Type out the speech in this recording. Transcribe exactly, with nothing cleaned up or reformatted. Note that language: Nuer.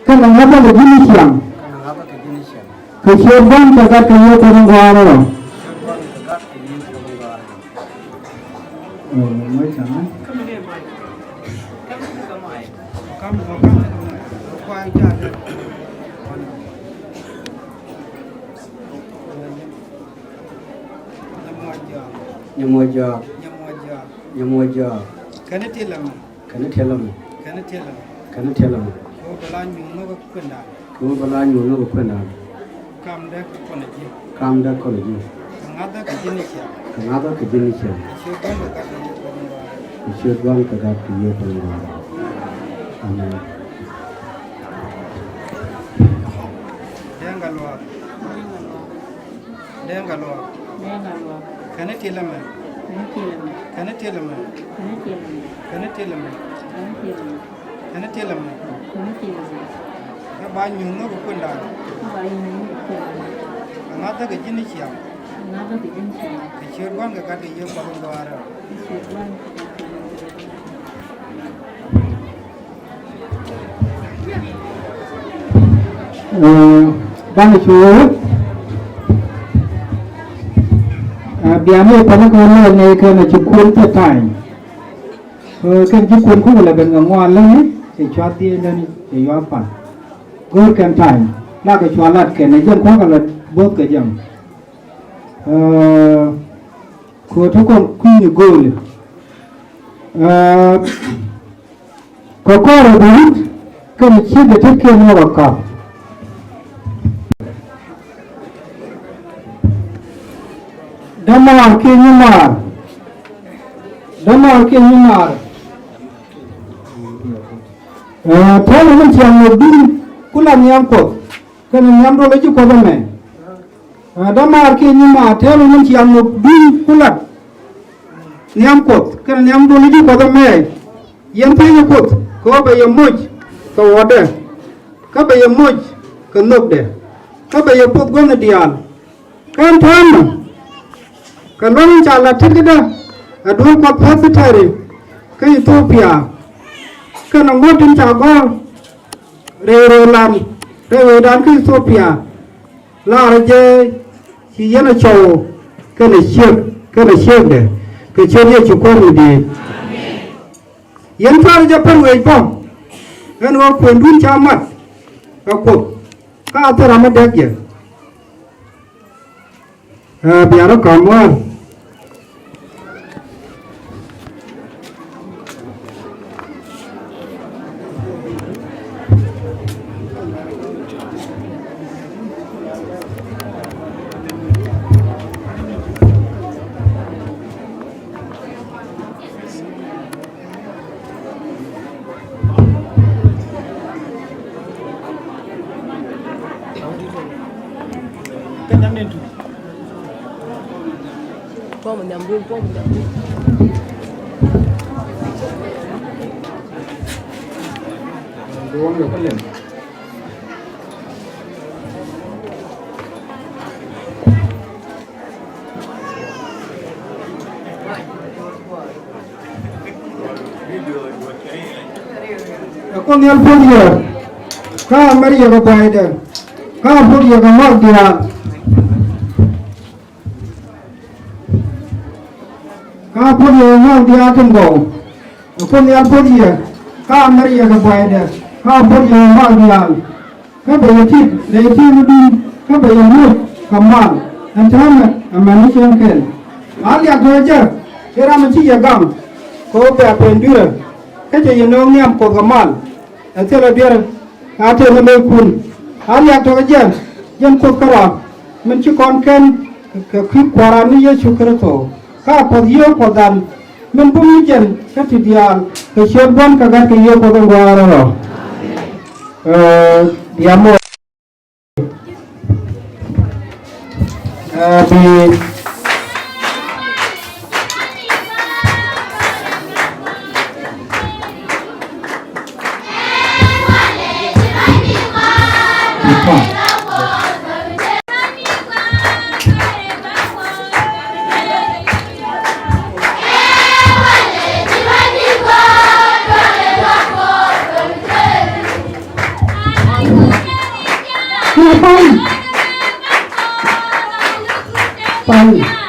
Kɛnɛ ŋa̱thä kɛ ji̱n i̱ ciaŋ. Kɛ ciöt Gua̱n kɛ Gat kɛ Yiëë Kuɔth in Gɔaa rɛl rɔ. Nyɛmuɔc jɔak. Nyɛmuɔc jɔak. Nyɛmuɔc jɔak. Kɛn i̱ ti̱l ɛmɛ. Kɛn i̱ ti̱l ɛmɛ. Kɛn i̱ ti̱l ɛmɛ. Kɛn i̱ ti̱l ɛmɛ. Kɛ ɣöö bɛ la nyuur nhök ɛ kuëndan. Kɛ ɣöö bɛ la nyuur nhök ɛ kuëndan. Kamdɛ kɔn ɛ ji̱. Kamdɛ kɔn ɛ ji̱. Kɛ ŋa̱thä kɛ ji̱n i̱ ciaŋ. Kɛ ŋa̱thä kɛ ji̱n i̱ ciaŋ. Kɛ ciöt Gua̱n kɛ Gat kɛ Yiëë Kuɔth in Gɔaa rɛl rɔ. Kɛ ciöt Gua̱n kɛ Gat kɛ Yiëë Kuɔth in Gɔaa rɛl rɔ. Amen. Dee ŋa luaak. Dee ŋa luaak. Dee ŋa luaak. Kɛn i̱ ti̱l ɛmɛ. Kɛn i̱ ti̱l ɛmɛ. Kɛn i̱ ti̱l ɛmɛ. Kɛn i̱ ti̱l ɛmɛ. Kɛn i̱ ti̱l ɛmɛ. Kɛn i̱ ti̱l ɛmɛ. Kɛn i̱ ti̱l ɛmɛ. Kä ba nyuur nhök ɛ kuëndan. Kä ba nyuur nhök ɛ kuëndan. Kɛ ŋa̱thä kɛ ji̱n i̱ ciaŋ. Kɛ ŋa̱thä kɛ ji̱n i̱ ciaŋ. Kɛ ciöt Gua̱n kɛ Gat kɛ Yiëë Kuɔth in Gɔaa rɛl rɔ. Kɛ ciöt Gua̱n kɛ Gat kɛ Yiëë Kuɔth in Gɔaa rɛl rɔ. Ɛ, banɛ cu wee. Ɛ, bia mi pälä kɛ wä lɛl ni kɛn a ci kuën thɛ ta̱a̱ny. Ɛ, kɛn ci kuën kukɛ lɛ ben kɛ ŋuan läni cɛ cuath dhiec läni cɛ yuath pan. Go̱o̱r kɛn ta̱a̱ny la kɛ cua lat kɛn ɛ jɛn kua̱kɛ lɛ bo̱o̱th kɛ jɛn. Ɛ, kɛ ɣöö te kɔn kui̱ny ɛ gööli. Ɛ, Kɛ kɔrɛ bi wut kɛnɛ ciek kɛ tetkiɛn ŋɔk ɛ ka̱p. Dämaar kiɛ nyimaar. Dämaar kiɛ nyimaar. Ɛ, täämɛ min ciaŋ ŋɔk duun ku la nhiam Kuɔth kɛnɛ nhiam duɔl ɛ ji̱ Kuɔth ɛmɛ. Ɛ, dämaar kiɛ nyimaar, täämɛ min ciaŋ ŋɔk duun ku la nhiam Kuɔth kɛnɛ nhiam duɔl ɛ ji̱ Kuɔth ɛmɛ. Yɛn thiecä Kuoth kɛ ɣöö bɛ yɛ moc kɛ wuɔ̱tdɛ, kä bɛ yɛ moc kɛ nhökdɛ, kä bɛ yɛ poth gua̱thni diaal. Kä ɛn täämɛ kɛ luɔ̱ŋ in ca lat tetkädä ɛ duel Kuɔth Presbytery kä Ethiopia, kɛnɛ ŋuɔ̱t in ca gɔ̱r rɛy rɛy lan rɛy wecdan kä Ethiopia, laarä jɛ ci yɛn a cɔw kɛnɛ ciek kɛnɛ ciekdɛ kɛ ciöt Yecu Kuäär mi di̱i̱t. Yɛn cuarɛ jɛ pär wec bä ɛn ɣöö kuëndun ca mat ɛ Kuoth, ka a thil ram mi dɛk jɛ. Ɛ, bia rɔ ka̱m wäär. Ɛ Kuoth Nhial puɔ̱th yɛ, kä a mɛr yɛ kɛ buaydɛ, kä a puɔ̱th yɛ kɛ ŋɔak diaal. Kä a puɔ̱th yɛ kɛ ŋɔak diaal tin gɔw. Ɛ Kuoth Nhial puɔ̱th yɛ, kä a mɛr yɛ kɛ buaydɛ, kä a puɔ̱th yɛ kɛ ŋɔak diaal. Kä bɛ yɛ tit rɛy ti̱i̱m mi duun, kä bɛ yɛ muc kɛ mal ɛn täämɛ amäni cäŋ kɛl. A liak tɔ̱ jɛ, i̱ ram mi ci yɛ gaŋ kɛ ɣöö bɛ a pɛn dui̱rä, kä cɛ yɛ nööŋ nhiam Kuoth kɛ mal. Ɛ thilɛ duer a tëë ni lo̱ckun. A liak tɔ̱ jɛ, jɛn Kuoth kärɔa min ci kɔn kɛn kɛ kui̱ Kua̱ran ni Yecu Kritho. Kä a puɔ̱th Yiëë Kuɔthdan min bum ni jɛn kä ti diaal kɛ ciöt Gua̱n kɛ Gat kɛ Yiëë Kuɔth in Gɔaa rɛl rɔ. Ɛ, bia mɔ. Ɛ, bi Pal. Pal.